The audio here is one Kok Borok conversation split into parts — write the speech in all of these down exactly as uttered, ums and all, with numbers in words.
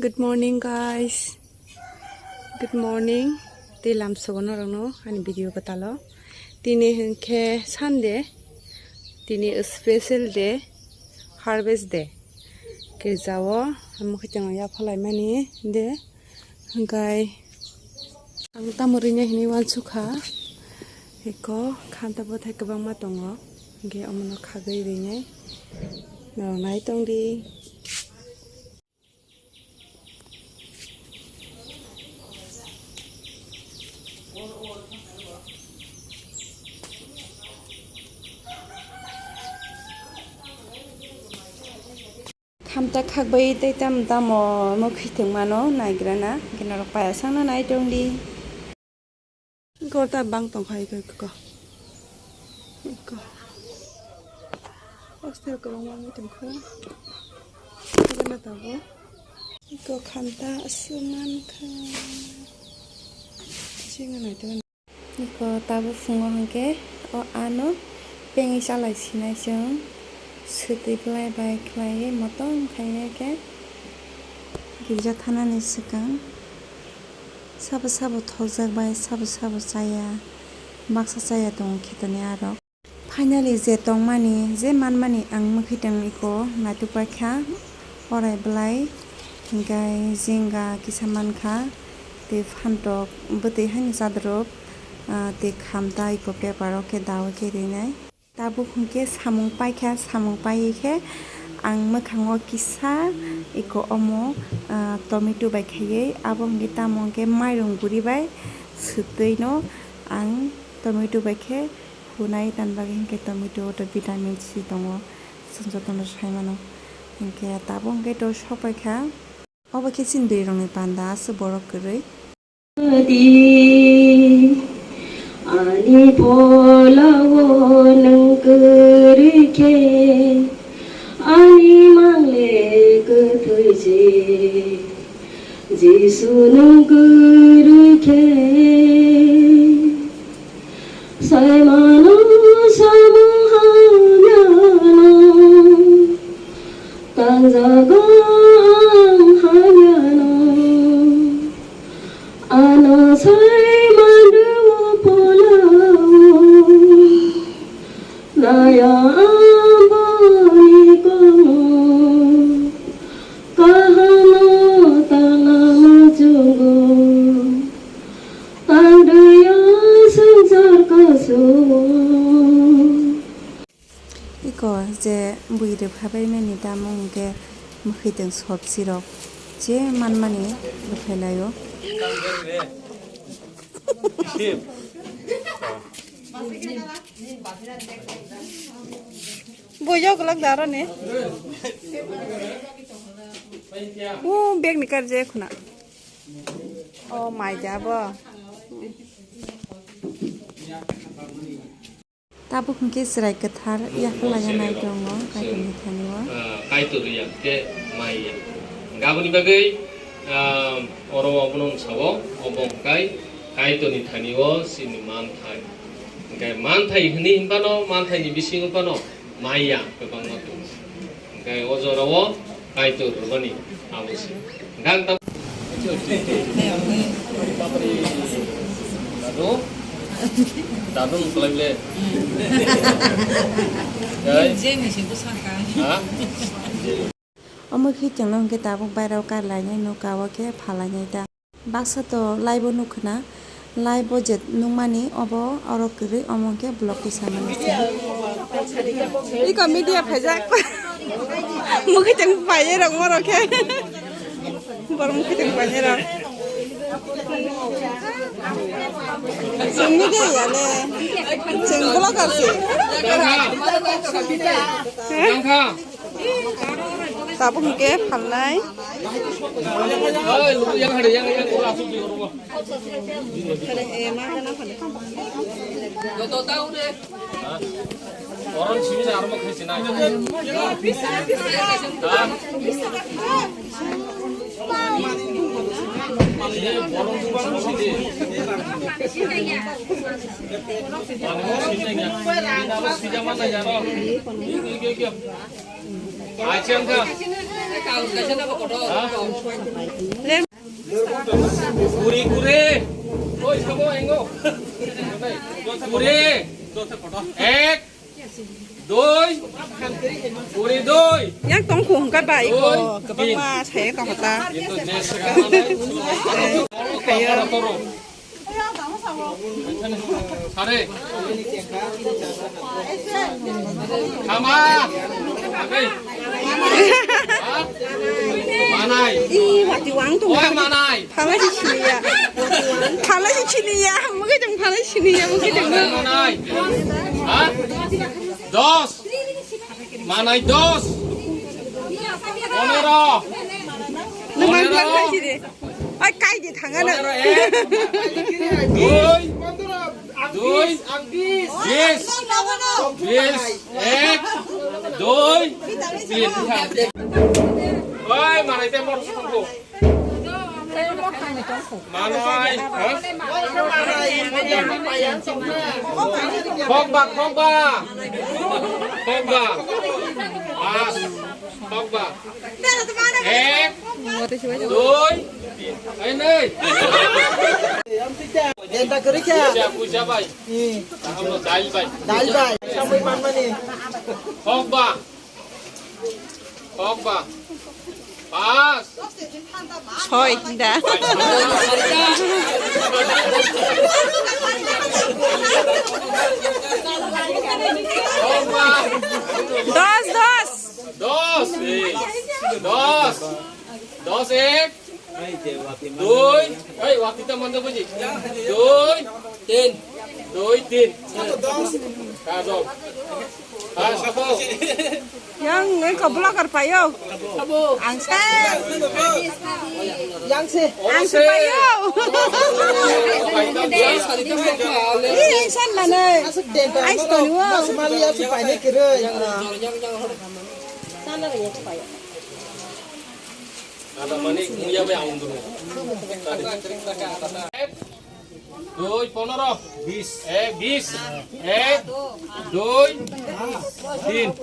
Good morning, guys. Good morning. Tei lamsogo norokno ani video kwtalo. Tini hinkhe Sunday. Tini special day, harvest day. Girjao mokhe tongma yaphalaimani de. Hingkai ang tamo rwina hinwi uansukha. Eko khanta bwthai kwbangma tongo. Hingke omono khagwi rwinai. Norok nai tongdi. Khamta khakbai tei tamo tamo mokhi thwngmano naigrana, hwnkhe norok payasangno nai tongdi. Eko ta bang tongkha eko, eko. Eko. Hostel kwbangma wngwi tongkha. Eko na tabuk. Eko khamta aswk mankha. Chini nai tongmani. Eko tabuk phungo hwnkhe o ano pengwi chalai sinai chwng. Swtwi bwlai bai khlaiwi motom khainai khe girja thanani swkang. Sabo sabo thokjak bai, sabo sabo chaya, baksa chaya tongo khetoni arok. Finally je tongmani, je manmani ang mwkhwitwng eko naitukpaikha, orai bwlai, hingkai jinga kisa mankha, tei phantok bwtwi haino chadorop, ah, tei khamta eko paper o khe daui khe rinai. Tabuk hwnkhe samung paikha, samung paiwi khe ang mwkhango kisa eko omo, ah, tomato bai khaiwi, abo hwnkhe tamo hwnkhe mairung guri bai swtwino ang tomato bai khe hunai, tani bagwi hwnkhe tomato o to vitamin C tongo, chwng jotono sai mano. Hwnkhe tabuk hwnkhe to sok paikha. Obo khe chini bwrwi rokni panda, aswk borok kwrwi. Ani polao nwng kwrwi khe, ani mangle kwthwi se, Jisu nwng kwrwi khe. Saimano samung hamyano, tangjago ang hamyano. Ano sai manrwo polao, naya amboni kono, kahano tangna muchungo, tangdrya swngchar kasuo. Iko je bui rwpha bai mani tamo hwnkhe mwkhwitwng sobji rok je manmani rwphai laio. Bo yok lak daro ni. O bag ni kar je khuna. O mai ja bo. Tabuk hwnkhe chwrai kwthar yakhwlaiya nai tongo Kaitorni thani-o. Ah, Kaitor ya khe mai ya. Hwnkhe aboni bagwi, ah, oro obono wng sao, obo hwnkhe Kaitorni thani-o chini manthai. Hwnkhe manthai hwnwi hwnphano, manthaini bisingo phano mai ya kwbangma tongo. Hwnkhe o jorao Kaitor rwmani abo se. Hwnkhe ang tamo Dadu? Dadu mukulai le. Jai. Jai ni se bwsakha. Ha? Omo khe chwngno hwnkhe tabuk bairao kar lainai, nuka o khe phalainai ta. Baksa to live o nukha na, live o je nukmani obo oro kwrwi, omo hwnkhe vlog kisa mani se. Iko media phaijak. Mwkhwtwng paiyei rok mo rok khe. Borok mwkhwtwng paiyei rok. Chwng media ya le. Chwng vlogger se. Tangkha. Tabuk hwnkhe phalnai. Acha, wngkha. Kuri, kuri. Oi, sabo engo. Kuri. Ek, doi, kuri doi. Yang tongkho hwnkha bai ko, doi, kwbangma tin. Saya kahota. Itu je sekarang. Eh, kayo. Sare. Sama. Hei. Ha? Manai. Ih, wati wang tung. Oi, manai. Phalai si siniya. Phalai si siniya. Mungkin jeng phalai siniya. Mungkin jeng. Manai. Ha? Dos. Manai dos. Ponero. Nang mang bilang kasi de. Ai, kai de thanga na. Ponero ek. Doi. Doi. Bis. Bis. Ek. Doi. Tin. Oi, manai te mor songko. Manai, ha? Khokba, khokba. Khokba. Pas. Khokba. Ek, doi, tin. Ai, nei. Jenta kori kya? Puja, puja bai. Hmm. Dal bai. Dal bai. Sampai pan mani. Khokba. Khokba. Pas. Soi, da. Khokba. Dos, dos. Dos, eh. Dos. Dos ek. Doi. Hei, wati ta manda buji. Doi. Tin. Doi, tin. Kado. Ah, sabo. Yang ngai ka vlogger payo. Ang sa. Yang se. Ang se payo. Ih, yang san mana? Asuk den pa. Ais to ni wo. Mas mali asuk pa ni kere. Sana ya payo. Ada mani, muya be aung dulu. Doi, ponero. Bis. Eh, bis. Eh, doi, tin.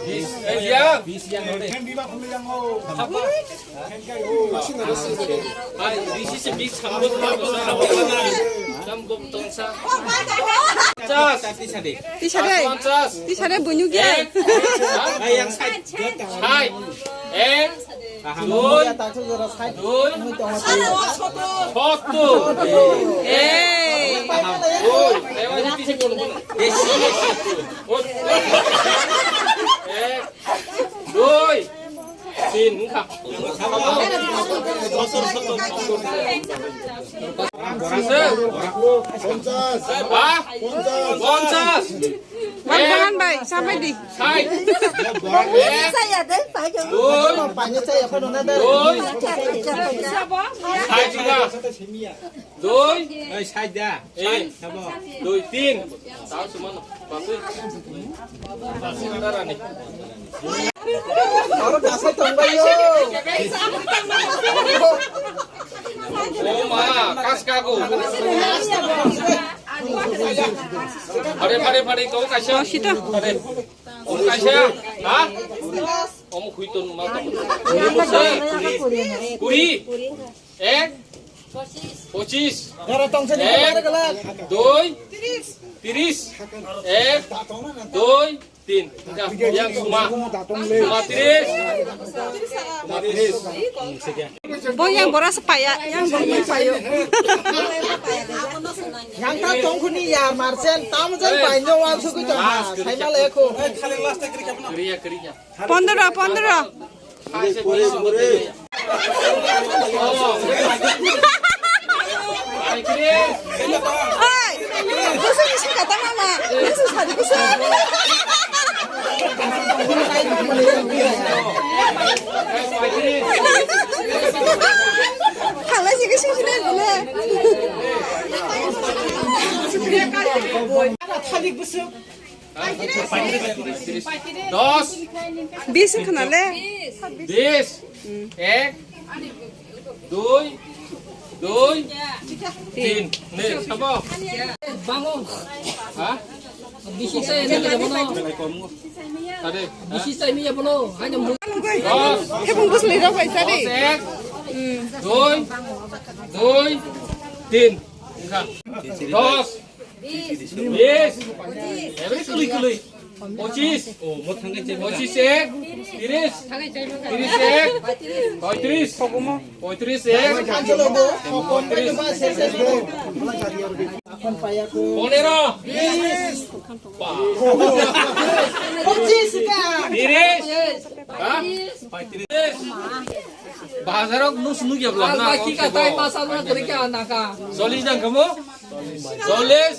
Bis. Eh, ya. Bis yang doi. Hai, bis is bis. Sam gop tongsa. Pachas. Tisa de. Pachas. Tisa de bunyu kya? Eh. Hai, yang sai. Hai. Eh. Doi, doi, sotto. Ei. Doi, eh, doi, tin, wngkha. Pachas. Ha? Pachas. Wan, wan, bai, sampai di. Sai. Saya deh, Pak Jokowi. Doi. Saya deh, Pak Jokowi. Doi. Saya deh, Pak Jokowi. Sai juga. Doi. Eh, sai dah. Eh. Sai, sabo. Doi, tin. Tahu semua. Bagus. Bagus, darah nih. Aro dasai tongbaio. Oh, ma, kas kaku. Pare, pare, pare, kau kasih. Oh, situ. Pare. Kau kasih. Ha? Kamu kuiton mata. Kuri. Eh? Pochis. Gara tong sini. Eh? Gara galak. Doi. Tiris. Eh? Doi. Tin. Yang suma. Suma tiris. Suma tiris. Bo yang boras paya, yang boras payo. Yang ta tongkhuni ya marsen tam jan painjo wan sukui tong ha. Sai mal eko. Keriya, keriya. Pondro, pondro. Oi, gusu ni saka ta mama. Gusu sari gusu. Khala sigi sigi ne gule. Thalik gusu. Dos. Bis khna le. Bis. Ek. Dui. Dui. Tin. Ne, sabo. Bango. Ha? Bisi sai ne bono. Tadi. Bisi sai ne bono. Hanya Dos. Khebung bwsli rok bai sari. Dos ek. Dui. Dui. Tin. Wngkha. Dos. Bis. Every kwlwi kwlwi. Pochis. Pochis ek. Tiris. Tiris ek. Poitris. Poitris ek. Poitris. Ponero. Bis. Pochis ka. Tiris. Ha? Poitris. Bazarok nus nuk ya bla. Al baki ka tai masa na kori ka na ka. Solis dang kamu? Solis.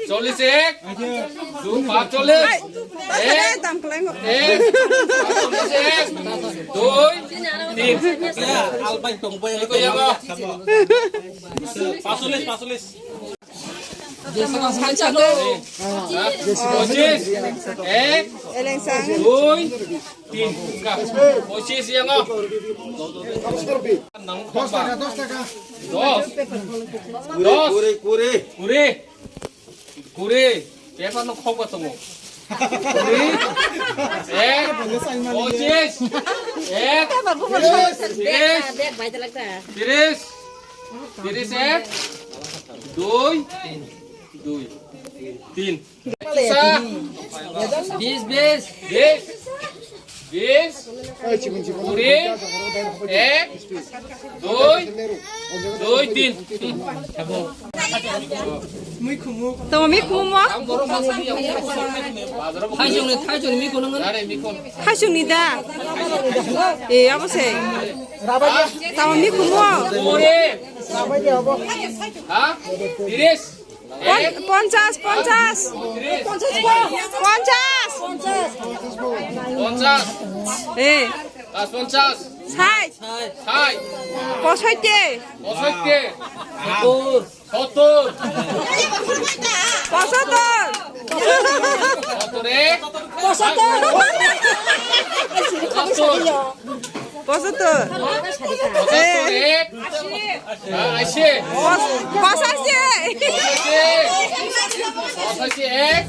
Solis ek. Du, pacholish. Ek. Ek. Pacholish ek. Dui. Tin. Iko ya, ba. Pacholish, pacholish. Pochis. Ek. Dui. Tin. Pochis yang o. Dos. Dos. Kuri, kuri, kuri. Kuri. Kuri. Paper no khok ba tongo. Kuri. Ek. Pochis. Ek. Tiris. Tiris. Tiris ek. Dui. Dui. Tin. Sa. Bis, bis. Bis. Bis. Kuri. Ek. Dui. Dui, tin. Tamo mi khumo? Thaisungni, thaisungni mi khunung. Thaisungni da. E, abo se. Tamo mi khumo? Kuri. Ha? Tiris. Pon-, ponchas, ponchas. Ponchas. Ponchas. Eh. Pas ponchas. Sai. Sai. Posoite. Posoite. Sottur. Sottur. Posotor. Sottur ek. Posotor. Sottur. Posotor. Posotor. Posotor ek. Ah, ashi. Pos-, posashi. Posashi. Posashi ek.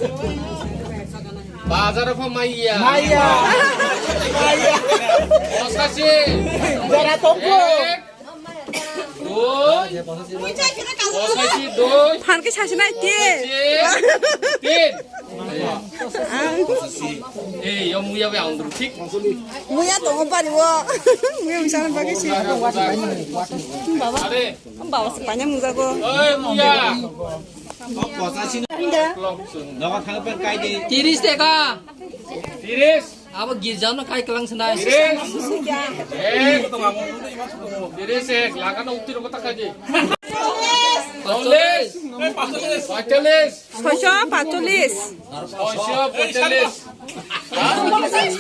Bazar pho maiya. Maiya. Maiya. Posashi. Jora tongko. Ek. Dui. Posashi dui. Phan khe sasinai te. Posashi tin. Ang. Eh, yo muya be ang dulu, thik. Muya tongo bari o. Muya bisa nang pakai sih. Baba. Are. Baba sepanya muda ko. Oi, muya. Tiris teka. Tiris. Abo girjano kai kelang senai. Tiris. Eh. Tiris ek. Lagano ukti rokota kaji. Chollis. Pachalis. Soisho pachalis. Soisho pachalis.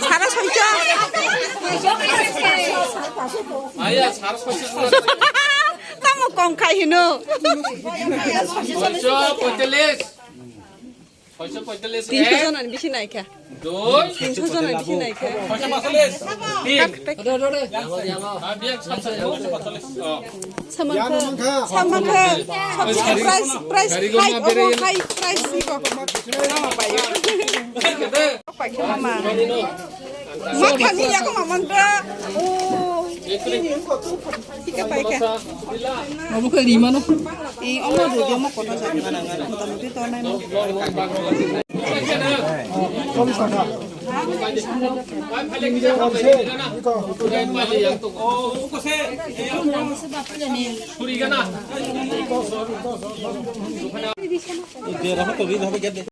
Sara soisho. Aya, sara soisho. Tamo kong khai hino. Soisho pachalis. Soisho pachalis. Tinsho ek. Jonan bisi naikha. Dui. Tinsho jonan bisi naikha. Tin. Ado, ado, ado. Ah, biang sab sab. Oh. Samangkha. Samangkha. Price, price high, high iko. Paikha mama. Ma thani ya ko mama nda. Oh. Tika paikha. Omo khe rimano. I omo de de omo kota sa. Mota moti to nai mo.